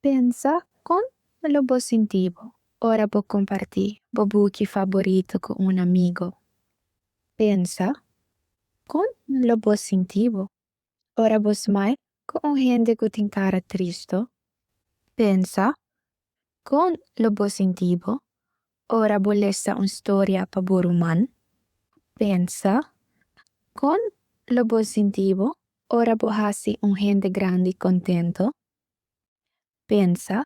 Pensa kon lo bo sinti bo ora bo kompartí bo buki faborito ku un amigu. Pensa kon lo bo sinti bo ora bo smile ku un hende ku tin kara tristu. Pensa kon lo bo sinti bo ora bo lesa un storia pa bo ruman. Pensa kon lo bo sinti bo ora bo hasi un hende grandi kontentu. Pensa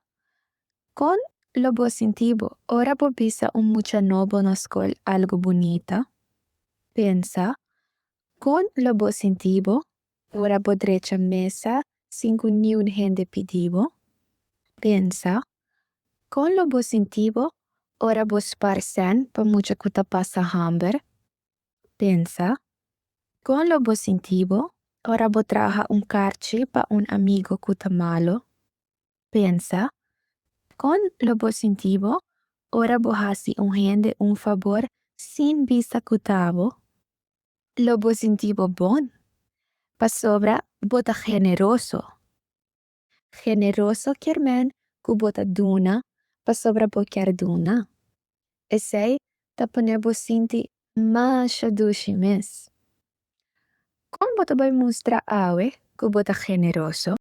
kon lo bo sinti bo ora bo bisa un mucha nobo na skol algu bunita. Pensa kon lo bo sinti bo ora bo drecha mesa sin ku niun hende pidi bo. Pensa kon lo bo sinti bo ora bo spar sèn pa mucha ku ta pasa hamber. Pensa kon lo bo sinti bo ora bo traha un karchi pa un amigu ku ta malu. Pensa kon lo bo sinti bo ora bo hasi un hende un fabor sin bisa ku ta bo. Lo bo sinti bo bon pasobra bo ta generoso. Generoso kier men ku bo ta duna pasobra bo kier duna. Esei ta pone bo sinti masha dushi mes. Kon bo ta bai mustra awe ku bo ta generoso?